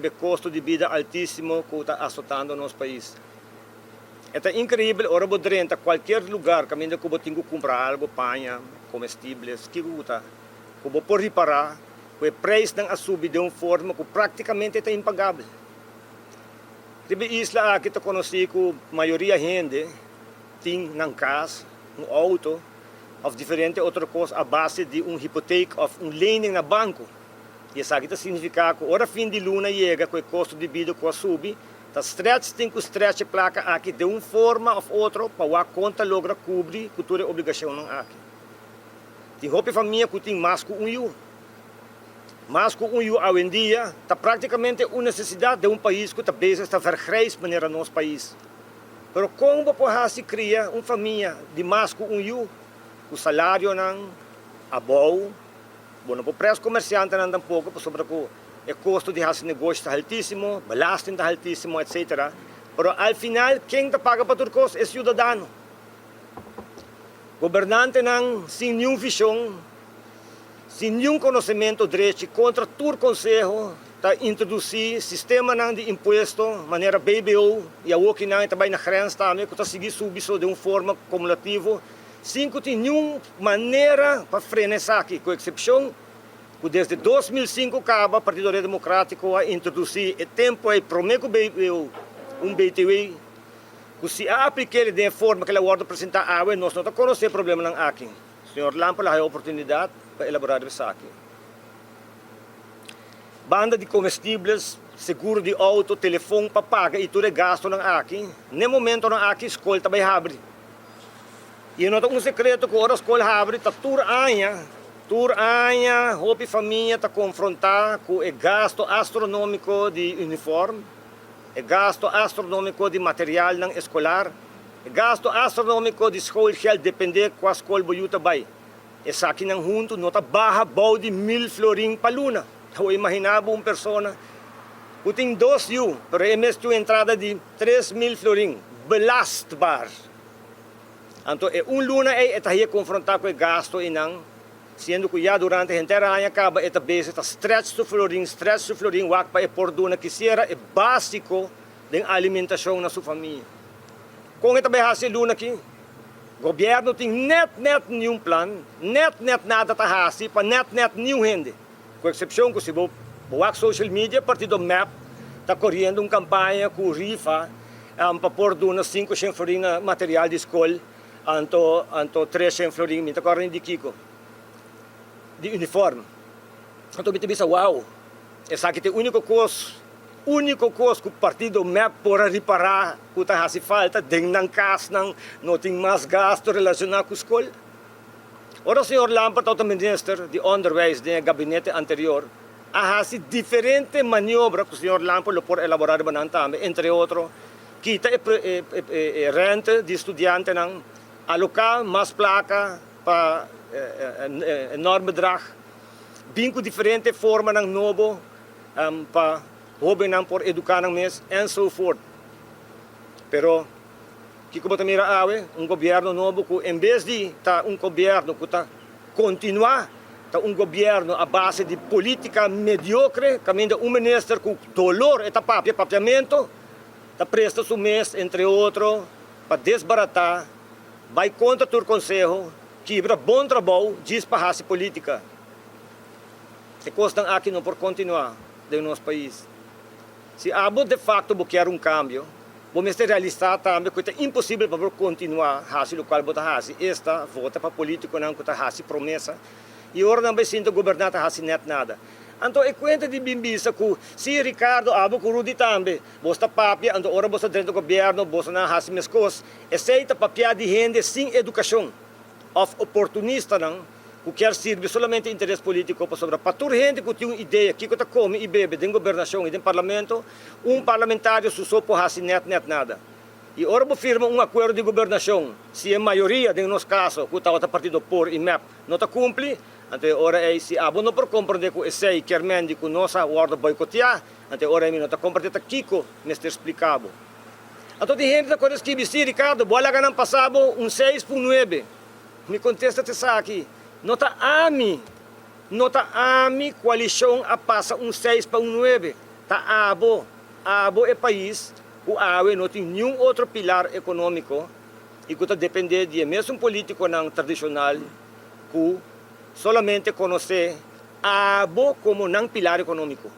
riba e kosto di bida altísimo ku ta asotando nos pais. E ta inkreibel ora bo drenta kualkier lugar kaminda ku bo tin ku kumpra algu, paña, komestibles, kiko ku ta, ku bo por ripará ku e preisnan a subi den un forma ku praktikamente ta impagabel. Riba e isla aki ta konosí ku mayoria hende tin nan kas, un outo òf diferente otro kos a base di un hipotek òf un lening na banko. I esaki ta signifiká ku ora fin di luna yega ku e kosto di bida ku a subi, ta stretch tin ku stretch e plaka aki den un forma òf otro pa wak kon ta logra kubri ku tur e obligashonnan aki. Tin hopi famia ku tin mas ku un yu. Mas ku un yu awendia ta praktikamente un nesesidat den un pais ku ta bezig ta vergrijs manera nos pais. Pero kon bo por hasi kria un famia di mas ku un yu ku salarionan abou? Bo no por pres komersiantenan tampoko pasobra ku e kosto di hasi negoshi ta haltísimo, belasting ta haltísimo, etsetera. Pero al final ken ta paga pa tur kos? E siudadano. Gobernantenan sin niun vishon, sin niun konosementu drechi kontra tur konseho ta introdusí sistemanan di impuesto manera BBO i awokinan e ta bai na grens tambe ku ta sigui subi so den un forma kumulativo sin ku tin niun manera pa frena esaki ku eksepshon ku desde 2005 kaba Partido Red Demokratiko a introdusí e tempu ei promé ku BBO un BTW ku si a aplik'é den e forma ku el a wòrdu presentá awe nos no ta konosé e problemanan aki. Señor Lampe lo haya oportunidat pa elaborá riba esaki. Banda di komestibles, seguro di outo, telefon pa paga i tur e gastunan aki, n'e momentonan aki skol ta bai habri. I e no ta un sekreto ku ora skol habri ta tur aña, tur aña hopi famia ta konfrontá ku e gastu astronómiko di unifòrm, e gastu astronómiko di materialnan eskolar, e gastu astronómiko di schoolgeld dependé kua skol bo yu ta bai. Esakinan huntu no ta baha bou di mil florin pa luna. Bo imaginá bo un persona ku tin dos yu, pero e mes tin un entrada di 3000 florin, belastbaar. Anto e un luna ei e ta hia konfrontá ku e gastu einan, siendo ku ya durante henter aña kaba e ta bezig ta stretch su florin, stretch su florin wak pa e por duna kisiera e básiko den alimentashon na su famia. Kon e ta bai hasi e luna aki? Gobièrnu tin nèt nèt niun plan, nèt nèt nada ta hasi pa nèt nèt niun hende. Ku eksepshon ku si bo wak social media, partido mep ta koriendo un kampaña ku rifa pa por duna 500 florin na material di skol, anto anto 300 florin, mi ta kòrda ni di kiko, di unifòrm. Anto mi ta bisa, wow, esaki ta e úniko kos, úniko kos ku partido mep por a ripará ku ta hasi falta den nan kasnan, no tin mas gasto relashoná ku skol. Ora señor Lampert tabata minister di Onderwijs den e gabinete anterior, a hasi diferente maniobra ku señor Lampert lo por elaborá riba nan tambe, entre otro, kita e rente di studiantenan, aloká mas plaka pa enorm bedrag, bin ku diferente formanan nobo pa hóbennan por eduká nan mes, enzovoort. Pero kiko bo ta mira awe? Un gobièrnu nobo ku en bes di ta un gobièrnu ku ta kontinuá, ta un gobièrnu a base di polítika mediokre, kaminda un minister ku dolor e ta papia papiamentu, ta presta su mes, entre otro, pa desbaratá, bai kontra tur konseho, kibra bon trabou djis pa hasi polítika. E kosnan aki no por kontinuá den nos pais. Si abo de facto bo kier un cambio, bo mester realisa tambe cu e ta imposibel pa bo continua haci locual bo ta haci, esta, vota pa politiconan cu ta haci promesa y ora nan bay sinta goberna ta haci net nada. Anto e cuenta di bin bisa cu si Ricardo, abo cu Rudy tambe, bos ta papia, anto ora bos ta drenta gobierno boso nan haci mescos, esey ta papia di hende sin educacion of oportunistanan ku kier sirbi solamente interes politiko pasobra pa tur hende ku tin un idea kiko ta kome i bebe den gobernashon i den parlamento, un parlamentario su so por hasi nèt nèt nada. I ora bo firma un akuerdo di gobernashon, si e mayoria, den nos kaso ku tabata partido por i mep, no ta kumpli, anto e ora ei si abo no por komprende ku esei kier men di ku nos a wòrdu boikoteá, anto e ora ei mi no ta komprende ta kiko mester splika bo. Anto tin hende ta kore skibi, Si Ricardo, bo a laga nan pasa bo un seis pun nuebe. Mi kontesta ta esaki, No ta ami, no ta ami koalishon a pasa un seis pa un nuebe. Ta abo, abo e pais ku awe no tin niun otro pilar ekonómiko i ku ta dependé di e mesun polítikonan tradishonal ku solamente konosé abo komo nan pilar ekonómiko.